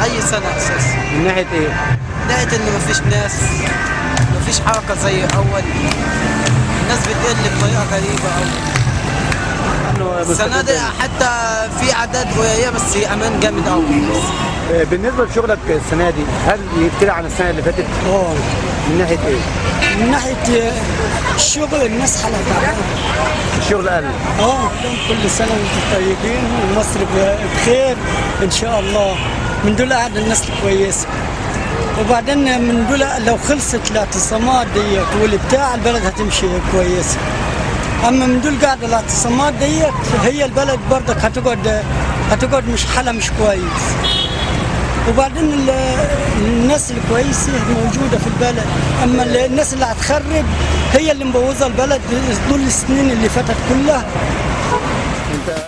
اي سنة اساسا. من ناحية ايه؟ لقيت ان مفيش ناس، مفيش حركة زي اول. الناس بتقل بطريقة غريبة قوي. انه السنة دي حتى في اعداد قليله، بس امان جامد قوي. بالنسبة لشغلك السنة دي، هل يختلف عن السنة اللي فاتت؟ اه. من ناحية ايه؟ من ناحية الشغل، الناس حالها تعبانة. الشغل قل. اه، كل سنة وانتم طيبين ومصر بخير ان شاء الله. من دول قاعد الناس الكويسة، وبعدين من دول لو خلصت الاعتصامات ديت والبتاع، البلد هتمشي كويسة. اما من دول قاعدة الاعتصامات ديت، هي البلد برضك هتقعد مش حالها مش كويس. وبعدين الناس الكويسة موجودة في البلد، اما الناس اللي هتخرب هي اللي مبوظه البلد طول السنين اللي فاتت كلها. انت